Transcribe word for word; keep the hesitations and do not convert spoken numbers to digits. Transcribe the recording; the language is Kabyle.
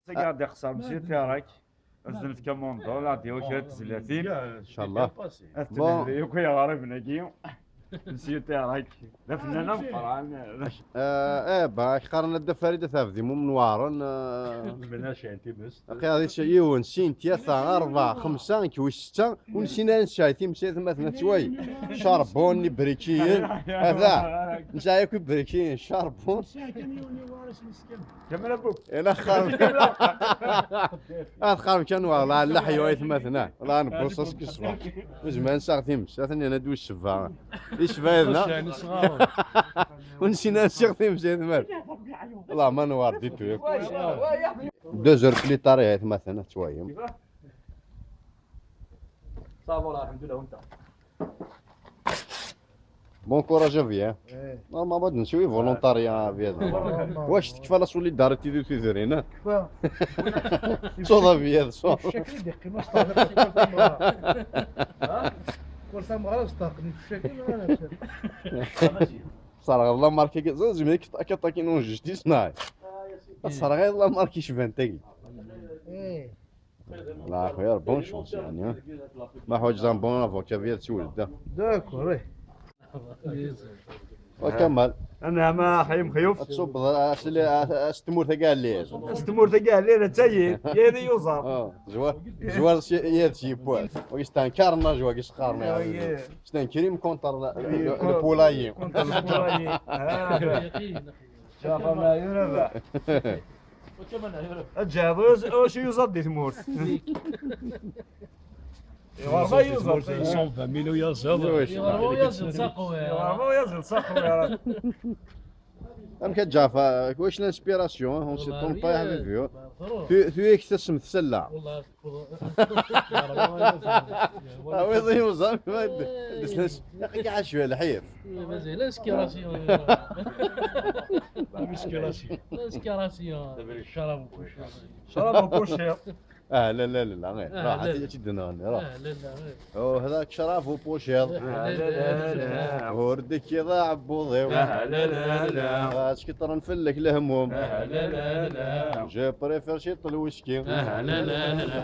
Tagi ad d-ixṣer Mesyu Tirak. Ad d-nefk amunḍul, ad d-yawi kra n tezlatin. Inchallah. Ad t-nehdi akk i yiɣriben-agi. Mesyu Tirak. D afennan ameqqran. Eh, eh, bah, ak-qqaren Adda Farid At Abdim Umnwaṛen, eh. Aqi-aɣ di yiwen, sin, tlata, ṛebɛa, xemsa, nekk wis setta, ur nessin ara nesɛi times, aytmaten, ad tway. Charbon, ibrikiyen. Hada. Nesɛa akk ibrikiyen, charbon. Kamal Abuk. Ila xarm. Ad xarm kan, wallah, leḥyu, aytmaten. Wallah, nebbuṣaṣ kis ṣṣbeḥ. Ur nezmir ad nseɣ times. Atan yenna-d wis sebba. Isba yedna. Ur nessin ad nseɣ times, aytmaten. Wallah, ma newɛer du tout yakk. Deux heures plus tard, aytmaten, ad twayem. Ça va, alhamdulillah, وانت؟ Bon courage à vous, hein. Normalement, ad nsew i volontariat, a Viad. Wac tekfa la solidarité di tudrin, hein? Tekfa. Ṣṣuḍ a Viad, ṣṣuḍ. Ccakli d-iqqim, ad s-teɛḍiq si kul tameɣra. Kul tameɣra ad s-teɛḍiq, ccakli ma ara nser. Serɣeḍ la marque-agi, ẓer, zemreɣ ad k-aṭakin un justice, neɣ? Ad serɣeḍ la marque icban tagi. La, axir, bonne chance, yeɛni. Ma ḥwaǧeḍ un bon avocat, Viad, siwel-d. D'accord, oui. Wa Kamal. Anɛam a Ḥayi Mexyuf. Ad tṣubbeḍ as tmurt-agi ɛli. As tmurt agi ɛli, d tayi, yir iyuẓar. Zwar, zwar yir s yipwan. Wi stenkarna, zwar wi sqarna. Stenkarim contre le poulailler. Contre le poulailler. Ǧaɛfar Maɛyun, a baba. Ad tǧeɛfeḍ, acu yuẓaḍ di tmurt? Iɣerba yuẓaḍ. Cent vingt mille uyaziḍ. Iɣerba uyaziḍ s aqewwi. Iɣerba uyaziḍ s aqewwi. Amek a Ǧaɛfar, كويش l'inspiration, on se trompe pas يا حبيبي. Tu, tu es que تسم تسلى. والله. Awiḍ yuẓam, ma d-, d-, d-, yaqi ɛac lḥir. Mazal inspiration. Inspiration. Inspiration. Ccrab upuciḍ. Ccrab upuciḍ. Ah, la, la, la, la, eh. Ah, ruḥ, la, ad la. Tt-id-nɣen, ruḥ. Ah, la, la, eh. Oh, hada ccrab upuciḍ. Ah, la, la, la, la. Ur d-tekkiḍ aɛebbuḍ-iw. Ah, la, la, la. Ad sketren fell-ak lehmum. Ah, la, la, la. Je préfère ciṭ lwiski. Ah, la, la, la.